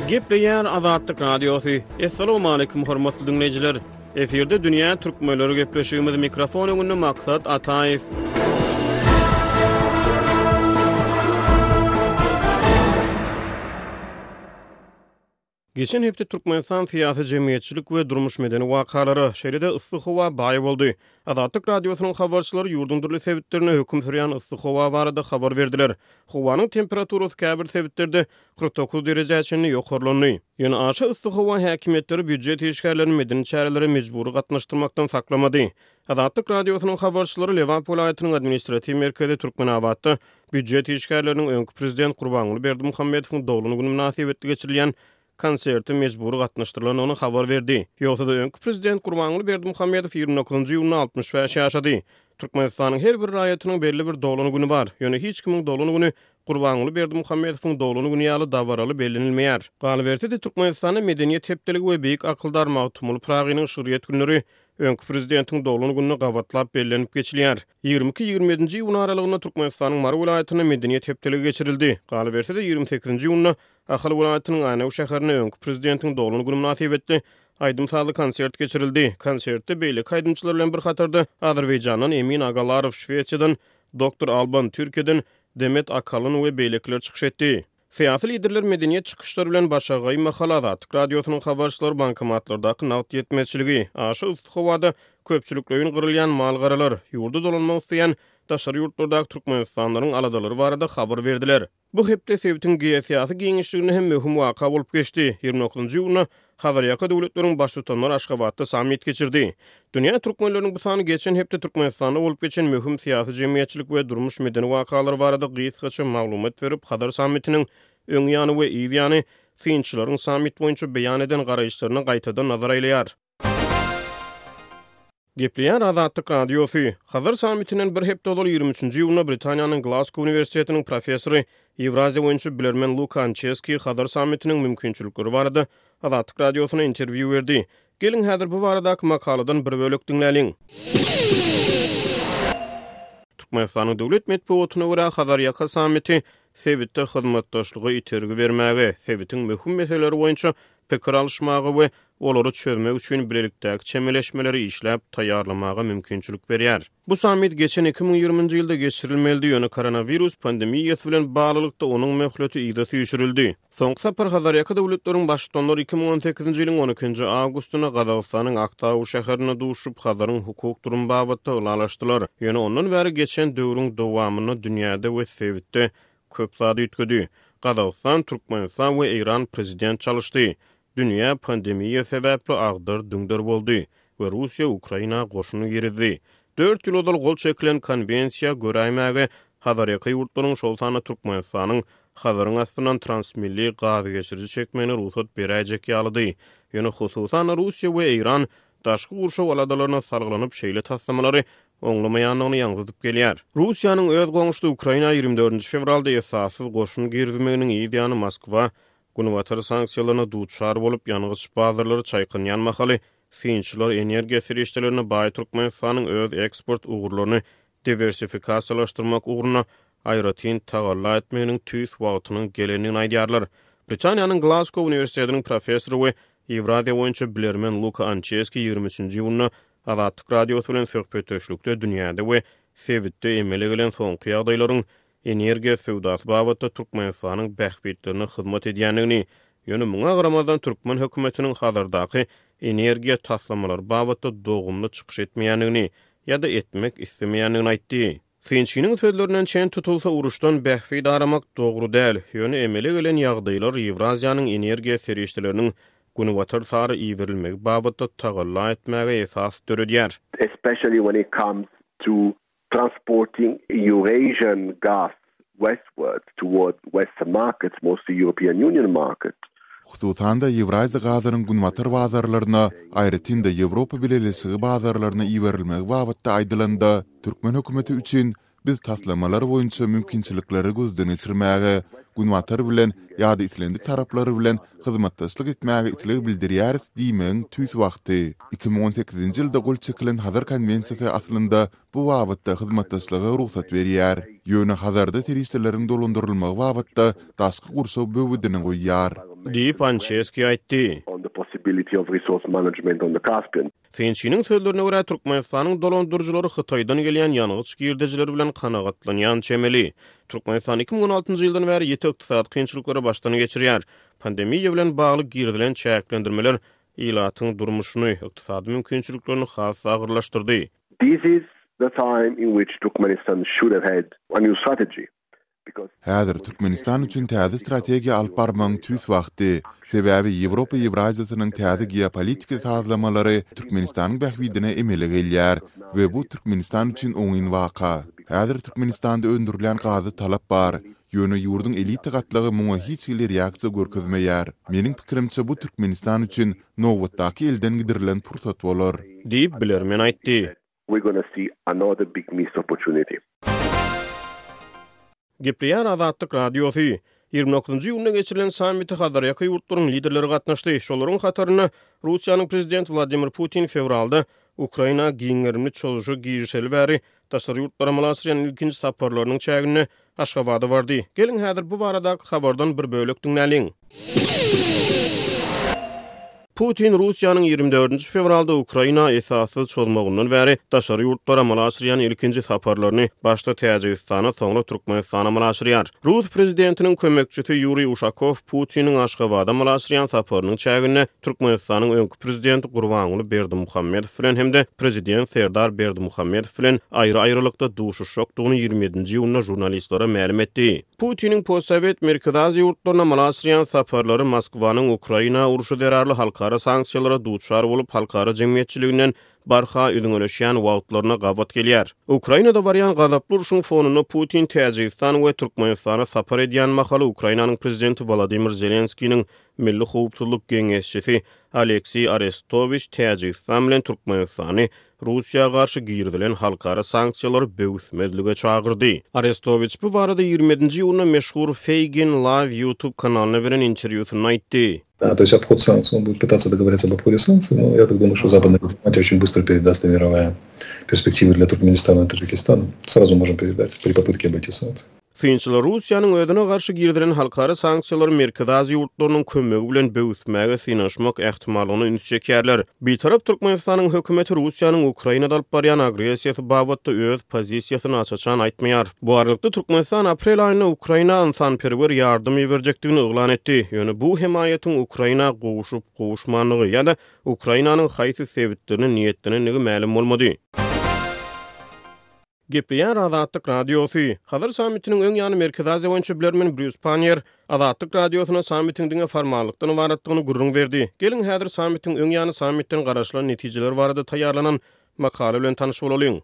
Gepleýär Azatlyk Radiosy. Assalamualaikum hormatly diňleýjiler. Efirde dünýä türkmenleri gepleşigimiz mikrofon öňünde Maksat Ataýew. Geçen hepde Türkmenistan syýasy-jemgyýetçilik we durmuş-medeni wakalara, şeýle-de yssy howa baý boldy. Azatlyk Radiosynyň habarçylary ýurduň dürli sebitlerinde höküm sürýän yssy howa barada habar berdiler. Howanyň temperaturasy käbir sebitlerde 49 derejä çenli ýokarlandy. Ýöne aşa yssy howa häkimiýetleri býujet işgärlerini medeni çärelere mejbury gatnaşdyrmakdan saklamady. Azatlyk Radiosynyň habarçylary Lebap welaýatynyň administratiw merkezi Türkmenabatda býujet işgärleriniň öňki prezident Gurbanguly Berdimuhamedowyň doglan güni mynasybetli geçirilýän konserte mejbury gatnaşdyrylandygyny habar berdi. Ýogsa-da öňki prezident Gurbanguly Berdimuhamedow 29-njy iýunda 65 ýaşady. Türkmenistanyň her bir raýatynyň belli bir doglan güni bar. Ýöne hiç kimiň doglan güni Gurbanguly Berdimuhamedowyň doglan güni ýaly dabaraly bellenilmeýär. Galyberse-de, Türkmenistanda Medeniýet hepdeligi we beýik akyldar Magtymguly Pyragynyň şygryýet günleri öňki prezidentiň doglan gününe gabatlap bellenip geçilýär. 22, 27-nji iýun aralygynda Türkmenistanyň Mary welaýatynda Medeniýet hepdeligi geçirildi. Galyberse-de, 28-nji iýunda Ahal welaýatynyň Änew şäherinde öňki prezidentiň doglan güni mynasybetli aýdym-sazly konsert geçirildi. Konsertde beýleki aýdymçylar bilen bir hatarda Azerbaýjandan Emin Agalarow, Şwesiýadan Doktor Alban, Türkiýeden Demet Akalyn we beýlekiler çykyş etdi. Syýasy liderler medeniýet çykyşlary bilen başagaý mahaly Azatlyk Radiosynyň habarçylary bankomatlardaky nagt ýetmezçiligi, aşa yssy howada köpçülikleýin gyrylýan mal-garalar, ýurda dolanmak isleýän daşary ýurtlardaky türkmenistanlylaryň aladalary barada habar berdiler. Bu hepde sebitiň geosyýasy giňişliginde hem möhüm waka bolup geçdi. 29-njy iýunda Hazarýaka döwletleriň Baştutanlary Aşgabatda sammit geçirdi. Dünýä türkmenleriniň bu sany geçen hepde Türkmenistanda bolup geçen möhüm syýasy-jemgyýetçilik we durmuş-medeni wakalar barada gysgaça maglumat berip, Hazar sammitiniň öň ýany we yz ýany synçylaryň sammit boýunça beýan eden garaýyşlaryna gaýtadan nazar aýlaýar. Gepleýär Azatlyk Radiosy. Hazar sammitinden bir hepde ozal 23-nji iýunda Britaniýanyň Glasgow uniwersitetiniň professory, Ýewraziýa boýunça bilermen Luka Ançeski Hazar sammitiniň mümkinçilikleri barada Azatlyk Radiosyna interwýu berdi. Geliň, häzir bu baradaky makaladan bir bölek diňläliň. Türkmenistanyň döwlet metbugatyna görä, Hazarýaka sammiti sebitde hyzmatdaşlyga itergi bermäge, sebitiň möhüm meseleleri boýunça pikir alyşmaga we olary çözmek üçin bilelikdäki çemeleşmeleri işläp taýýarlamaga mümkinçilik berýär. Bu sammit geçen 2020-nji ýylda geçirilmelidi, ýöne koronawirus pandemiýasy bilen baglylykda onuň möhleti yza süýşürildi. Soňky sapar Hazarýaka döwletleriň Baştutanlary 2018-nji ýylyň on ikinji awgustynda Gazagystanyň Aktau şäherinde duşuşyp, Hazaryň hukuk durumy babatda ylalaşdylar. Ýöne ondan bäri geçen döwrüň dowamynda dünýäde we sebitde Köp zat üýtgedi. Gazagystan, Türkmenistan we Eýran prezident çalyşdy. Dünýä pandemiýa sebäpli agdar-düňder boldy we Russiýa Ukraina goşun girizdi. Dört ýyl ozal gol çekilen konwensiýa göräýmäge Hazarýaka ýurtlaryň, şol sanda Türkmenistanyň Hazaryň astyndan transmilli gazgeçiriji çekmegine rugsat beräýjek ýalydy. Ýöne hususan-da Russiýa we Eýran daşky gurşaw aladalaryna salgylanyp şeýle taslamalary oňlamaýandygyny ýaňzydyp gelýär. Russiýanyň öz goňşusy Ukraina 24-nji fewralda esassyz goşun girizmeginiň yz ýany Moskwa Günbatar sanksiýalaryna duçar bolup, ýangyç bazarlary çaýkanýan mahaly, synçylar energiýa serişdelerine baý Türkmenistanyň öz eksport ugurlaryny diwersifikasiýalaşdyrmak ugrunda aýratyn tagalla etmeginiň tüýs wagtynyň gelendigini aýdýarlar. Britaniýanyň Glasgow uniwersitetiniň professory we Ýewraziýa boýunça bilermen Luka Ançeski 23-nji iýunda Azatlyk Radiosy bilen söhbetdeşlikde dünýäde we sebitde emele gelen soňky ýagdaýlaryň energiýa söwdasy babatda Türkmenistanyň bähbitlerine hyzmat edýändigini, ýöne muňa garamazdan türkmen hökümetiniň Hazardaky energiýa taslamalary babatda dogumly çykyş etmeýändigini ýa-da etmek islemeýändigini aýtdy. Synçynyň sözlerinden çen tutulsa, uruşdan bähbit aramak dogry däl, ýöne emele gelen ýagdaýlar Ýewraziýanyň energiýa serişdeleriniň Günbatar sary iberilmegi babatda tagalla etmäge esas döredýär. Especially when it comes to transporting Eurasian gas westwards towards western markets, mostly European Union markets. Hususan-da, Ýewraziýa gazynyň günbatar bazarlaryna, aýratyn-da Ýewropa Bileleşigi bazarlaryna iberilmegi babatda aýdylanda, türkmen hökümeti üçin biz taslamalar boýunça mümkinçilikleri gözden geçirmäge, Günbatar bilen ýa-da islendik taraplar bilen hyzmatdaşlyk etmäge isleg bildirýäris diýmegiň tüýs wagty. 2018-nji ýylda gol çekilen Hazar konwensiýasy aslynda bu babatda hyzmatdaşlyga rugsat berýär. Ýöne Hazarda serişdeleriň dolandyrylmagy babatda daşky gurşaw böwedini goýýar. Diýip, Ançeski aýtdy. Synçynyň sözlerine görä, Türkmenistanyň dolandyryjylary Hytaýdan gelýän ýangyç girdejileri bilen kanagatlanýan çemeli. Türkmenistan 2016-njy ýyldan bäri ýiti ykdysady kynçylyklary başdan geçirýär. Pandemiýa bilen bagly girizilen çäklendirmeler ilatyň durmuşyny, ykdysady mümkinçiliklerini has-da agyrlaşdyrdy. This is the time in which Turkmenistan should have had a new strategy. Häzir Türkmenistan üçin täze strategiýa alyp barmagyň tüýs wagty. Sebäbi Ýewropa Ýewraziýasynyň täze geopolitiki sazlamalary Türkmenistanyň bähbidine emele gelýär we bu Türkmenistan üçin oňyn waka. Häzir Türkmenistanda öndürilýän gaza talap bar, ýöne ýurduň elita gatlagy muňa hiç hili reaksiýa görkezmeýär. Meniň pikirimçe bu Türkmenistan üçin nobatdaky elden gidirilen pursat bolar. Diýip, bilermen aýtdy. We're gonna see another big missed opportunity. Gepleýär Azatlyk Radiosy. 29-njy iýunda geçirilen sammite Hazarýaka ýurtlaryň liderleri gatnaşdy. Şolaryň hatarynda Russiýanyň Prezidenti Wladimir Putin fewralda Ukraina giň gerimli çozuşa girişeli bäri daşary ýurtlara amala aşyrýan ilkinji saparlarynyň çäginde Aşgabada bardy. Geliň, häzir bu baradaky habardan bir bölek diňläliň. Putin Russiýanyň 24-nji fewralda Ukraina esassyz çozmagyndan bäri daşary ýurtlara amala aşyrýan ilkinji saparlaryny başda Täjigistana, soňra Türkmenistana amala aşyrýar. Rus prezidentiniň kömekçisi Ýuriý Uşakow Putiniň Aşgabada amala aşyrýan saparynyň çäginde Türkmenistanyň öňki prezidenti Gurbanguly Berdimuhamedow bilen hem-de prezident Serdar Berdimuhamedow bilen aýry-aýrylykda duşuşjakdygyny 27-nji iýunda žurnalistlere mälim etdi. Putiniň postsowet Merkezi Aziýa ýurtlaryna amala aşyrýan saparlary Moskwanyň Ukraina urşy zerarly halkara sanksiýalara duçar bolup, halkara jemgyýetçiliginden barha üzňeleşýän wagtlaryna gabat gelýär. Ukrainada barýan gazaply urşuň fonunda Putin Täjigistan we Türkmenistana sapar edýän mahaly Ukrainanyň prezidenti Wolodymyr Zelenskiniň Milli howpsuzlyk geňeşçisi Alekseý Arestowiç Täjigistan bilen Türkmenistany Russiýa garşy girizilen halkara sanksiýalary böwüsmezlige çagyrdy. Arestowiç bu barada 27-nji iýunda meşhur Feygin Live YouTube kanalyna beren interwýusynda aýtdy. To есть обход санкций, он будет пытаться договориться об обходе санкций, но я так думаю, что западная дипломатия очень быстро передаст и мировая перспективы для Туркменистана и Таджикистана. Сразу можем передать при попытке обойти санкции. Synçylar Russiýanyň özüne garşy girizilen halkara sanksiýalary Merkezi Aziýa ýurtlarynyň kömegi bilen böwüsmäge synanyşmak ähtimallygyna üns çekýärler. Bitarap Türkmenistanyň hökümeti Russiýanyň Ukrainada alyp barýan agressiýasy babatda öz pozisiýasyny aç-açan aýtmaýar. Bu aralykda, Türkmenistan aprel aýynda Ukraina ynsanperwer ýardam iberjekdigini yglan etdi. Ýöne bu hemaýatyň Ukraina gowşup-gowuşmandygy ýa-da Ukrainanyň haýsy sebitlerine niýetlenendigi mälim bolmady. Gepleýär Azatlyk Radiosy. Hazar sammitiniň öň ýany Merkezi Aziýa boýunça bilermen Brýus Panniýer Azatlyk Radiosyna sammitiň diňe formallykdan ybaratdygyny gürrüň berdi. Geliň, häzir sammitiň öň ýany sammitden garaşylan netijeler barada taýýarlanan makala bilen tanyş bolalyň.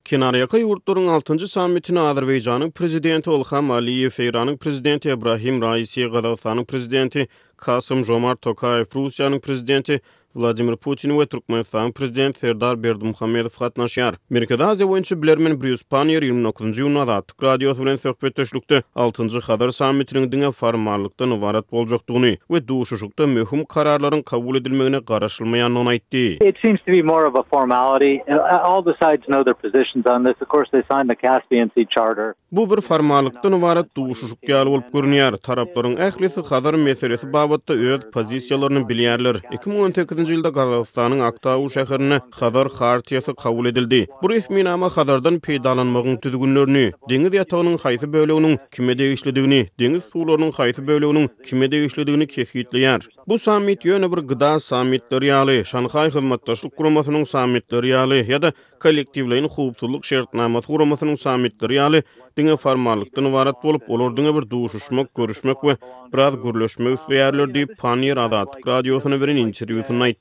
Kenarýaka ýurtlaryň altynjy sammitine Azerbaýjanyň Prezidenti Ilham Aliýew, Eýranyň Prezidenti Ebrahim Raisi, Gazagystanyň Prezidenti Kasym-Žomart Tokaýew, Russiýanyň Prezidenti Wladimir Putin we Türkmenistanyň Prezidenti Serdar Berdimuhamedow gatnaşýar. Merkezi Aziýa boýunça bilermen Brýus Panniýer 29-njy iýunda Azatlyk Radiosy bilen söhbetdeşlikde altynjy Hazar sammitiniň diňe formallykdan ybarat boljakdygyny we duşuşykda möhüm kararlaryň kabul edilmegine garaşylmaýandygyny aýtdy. It seems to be more of a formality. All the sides know their positions on this. Of course, they signed the Caspian Sea Charter. Bu bir formallykdan ybarat duşuşyk ýaly bolup görünýär. Taraplaryň ählisi Hazar meselesi babatda öz pozisiýalaryny bilýärler. 2018-nji ýylda Gazagystanyň Aktau şäherinde Hazar Hartiýasy kabul edildi. Bu resminama Hazardan peýdalanmagyň düzgünlerini, deňiz ýatagynyň haýsy böleginiň kime degişlidigini, deňiz suwlarynyň haýsy böleginiň kime degişlidigini kesgitleýär. Bu sammit ýöne bir GDA sammitleri ýaly, Şanhaý Hyzmatdaşlyk Guramasynyň sammitleri ýaly ýa-da Kollektiwleýin howpsuzlyk şertnamasy guramasynyň sammitleri ýaly diňe formallykdan ybarat bolup, olar diňe bir duşuşmak, görüşmek we biraz gürleşmek isleýärler diýip, Panniýer Azatlyk Radiosyna beren interwýusynda aýtdy.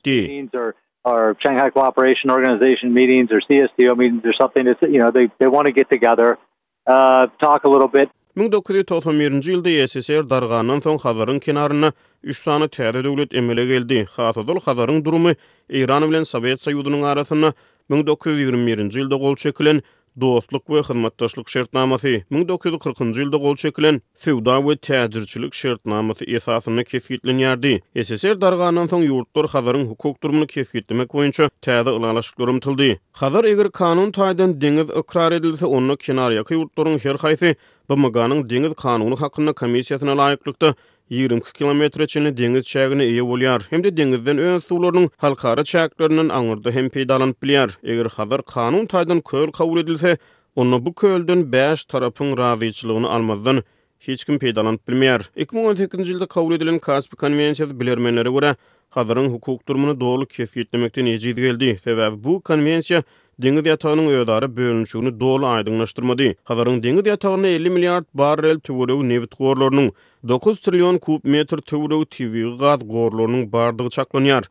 1991-nji ýylda SSR dargandan soň Hazaryň kenarynda üç sany täze döwlet emele geldi. Has ozal Hazaryň durumy Eýran bilen Sowet Soýuzynyň arasynda 1921-nji ýylda gol çekilen. Dostluk we hyzmatdaşlyk şertnamasy, 1940-njy ýylda gol çekilen Söwda we täjirçilik şertnamasy esasynda kesgitlenýärdi. SSR dargandan soň ýurtlar Hazaryň hukuk durumyny kesgitlemek boýunça täze ylalaşyklara ymtyldy. Hazar eger kanun taýdan deňiz ykrar edilse, onda kenarýaka ýurtlaryň her haýsy BMG-niň Deňiz kanuny hakynda komissiýasyna laýyklykda 22 kilometre çenli deňiz çägine eýe bolýar hem-de deňizden öz suwlarynyň halkara çäklerinden aňyrda hem peýdalanyp bilýär. Eger Hazar kanun taýdan köl kabul edilse, onda bu kölden bäş tarapyň razyçylygyny almazdan hiç kim peýdalanyp bilmeýär. 2018-nji ýylda kabul edilen Kaspi konwensiýasy bilermenlere görä, Hazaryň hukuk durumyny doly kesgitlemekden ejiz geldi. Sebäbi bu konwensiýa deňiz ýatagynyň özara bölünişigini doly aýdyňlaşdyrmady. Hazaryň deňiz ýatagynda 50 milliard barrel töweregi nebit gorlarynyň, dokuz trillion kub metr töweregi tebigy gaz gorlarynyň bardygy çaklanýar.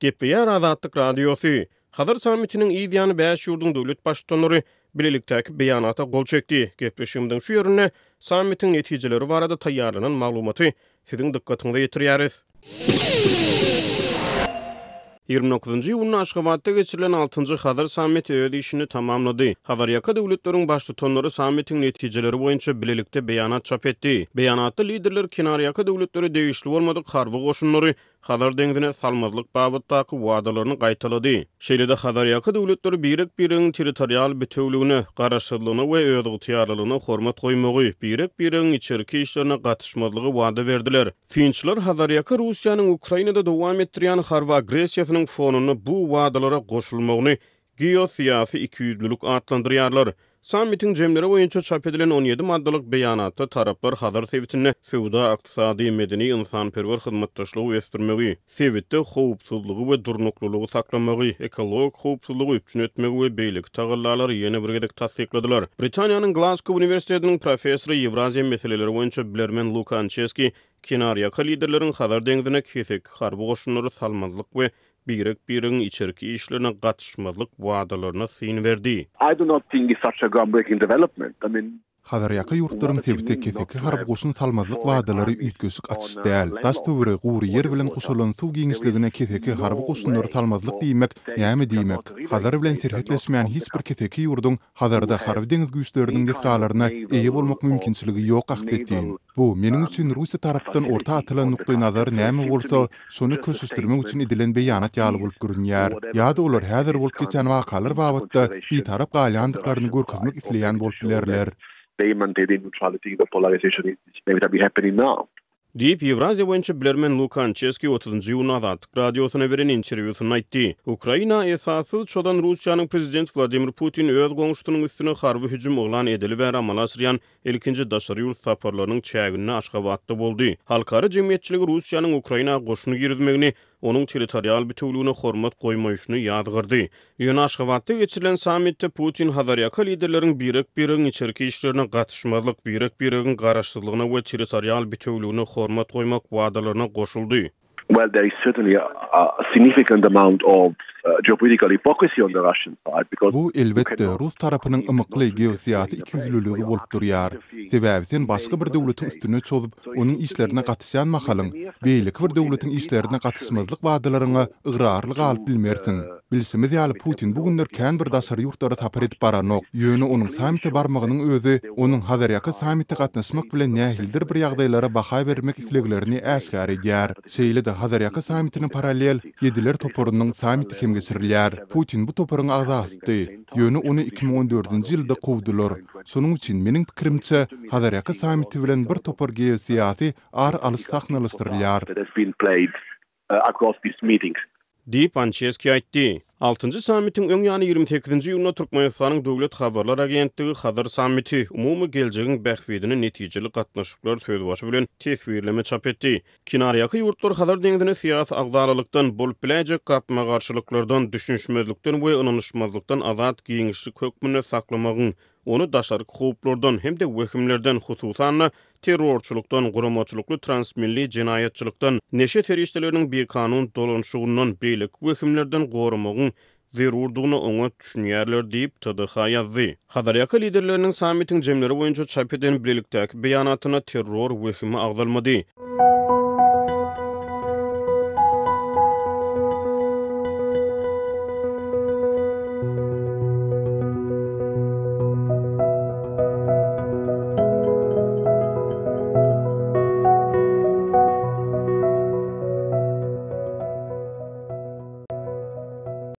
Gepleýär Azatlyk Radiosy. Hazar sammitiniň yz ýany bäş ýurduň döwlet Baştutanlary bilelikdäki beýanata gol çekdi. Gepleşigimiziň şu ýerinde sammitiň netijeleri barada taýýarlanan maglumaty siziň dykgatyňyza ýetirýäris. 29-njy iýunda Aşgabatda geçirilen altynjy Hazar sammiti öz işini tamamlady. Hazarýaka döwletleriň Baştutanlary sammitiň netijeleri boýunça bilelikde beýanat çap etdi. Beýanatda liderler kenarýaka döwletlere degişli bolmadyk harby goşunlary Hazar deňzine salmazlyk babatdaky wadalaryny gaýtalady. Şeýle-de Hazarýaka döwletleri birek-biregiň territorial bitewüligine, garaşsyzlygyna we özygtyýarlylygyna hormat goýmagy, birek-biregiň içerki işlerine gatyşmazlygy wada berdiler. Synçylar Hazarýaka Russiýanyň Ukrainada dowam etdirýän harby agressiýasynyň fonunda bu wadalara goşulmagyny geosyýasy ikiýüzlülik atlandyrýarlar. Sammitiň jemleri boýunça çap edilen 17 maddalyk beýanatda taraplar Hazar sebitinde söwda-ykdysady, medeni-ynsanperwer hyzmatdaşlygy ösdürmegi, sebitde howpsuzlygy we durnuklylygy saklamagy, ekologik howpsuzlygy üpjün etmegi we beýleki tagallalary ýene bir gezek tassykladylar. Britaniýanyň Glazgo uniwersitetiniň professory, Ýewraziýa meseleleri boýunça bilermen Luka Ançeski kenarýaka liderleriň Hazar deňzine keseki harby goşunlary salmazlyk we birek-biregiň içerki işlerine gatyşmazlyk wadalaryna syn berdi. I do not think it's such a groundbreaking development. I mean. Hazarýaka ýurtlaryň sebite keseki harby goşun salmazlyk wadalary üýtgeşik açyş däl. Daş-töweregi gury ýer bilen guşalan suw giňişligine keseki harby goşunlary salmazlyk diýmek näme diýmek? Hazar bilen serhetleşmeýän hiç bir keseki ýurduň Hazarda harby-deňiz güýçleriniň desgalaryna eýe bolmak mümkinçiligi ýok ahbetin. Bu, meniň üçin Russiýa tarapdan orta atylan nukdaýnazar näme bolsa, şony köşeşdirmek üçin edilen beýanat ýaly bolup görünýär. Ýa-da olar häzir bolup geçýän wakalar babatda bitarap galýandyklaryny görkezmek isleýän bolup bilerler. Diýip, Ýewraziýa boýunça bilermen Luka Ançeski otuzynjy iýunda Azatlyk Radiosyna beren interwýusynda aýtdy. Ukraina esassyz çozan Russiýanyň prezidenti Wladimir Putin öz goňşusynyň üstüne harby hüjüm yglan edeli bäri amala aşyrýan ilkinji daşary ýurt saparlarynyň çäginde Aşgabatda boldy. Halkara jemgyýetçiligi Russiýanyň Ukraina goşun girizmegini, onuň territorial bitewüligine hormat goýmaýşyny ýazgardy. Ýöne Aşgabatda geçirilen sammitde Putin Hazarýaka liderleriň birek-biregiň içerki işlerine gatyşmazlyk, birek-biregiň garaşsyzlygyna we territorial bitewüligine hormat goýmak wadalaryna goşuldy. Well, there is certainly a significant amount of geopolitical hypocrisy on the Russian side because Bu, elbetde, rus tarapynyň ymykly geosyýasy ikiýüzlüligi bolup durýar. Sebäbi sen başga bir döwletiň üstüne çozup, onuň işlerine gatyşýan mahalyň, beýleki bir döwletiň işlerine gatyşmazlyk wadalaryňa ygrarly galyp bilmersiň. Bilşimiz ýaly, Putin bu günler kän bir daşary ýurtlara sapar edip baranok. Ýöne onuň sammite barmagynyň özi onuň Hazarýaka sammite gatnaşmak bilen nähilidir bir ýagdaýlara baha bermek isleglerini äşgär edýär. Şeýle-de Hazarýaka sammitine parallel Ýediler toparynyň sammiti hem geçirilýär. Putin bu toparyň agzasydy, ýöne ony 2014-nji ýylda kowdular. Şonuň üçin, meniň pikirimçe, Hazarýaka sammiti bilen bir topar geosyýasy ar alyş sahnalaşdyrylýar. Diýip, Ançeski aýtdy. Altynjy sammitiň öň ýany 28-nji iýunda Türkmenistanyň Döwlet habarlar agentligi Hazar sammiti, umumy geljegiň bähbidine netijeli gatnaşyklar sözbaşy bilen teswirleme çap etdi. Kenarýaka ýurtlar Hazar deňzini syýasy agzalalykdan, bolup biläýjek gapma-garşylyklardan, düşünişmezlikden we ynanyşmazlykdan azat giňişlik hökmünde saklamagyň, ony daşarky howplardan hem-de wehimlerden, hususan-da, terrorçylykdan, guramaçylykly transmilli jenaýatçylykdan, neşe serişdeleriniň bikanun dolanyşygyndan, beýleki wehimlerden goramagyň zerurdygyna oňat düşünýärler diýip, TDH ýazdy. Hazarýaka liderleriniň sammitiň jemleri boýunça çap eden bilelikdäki beýanatynda terror wehimi agzalmady.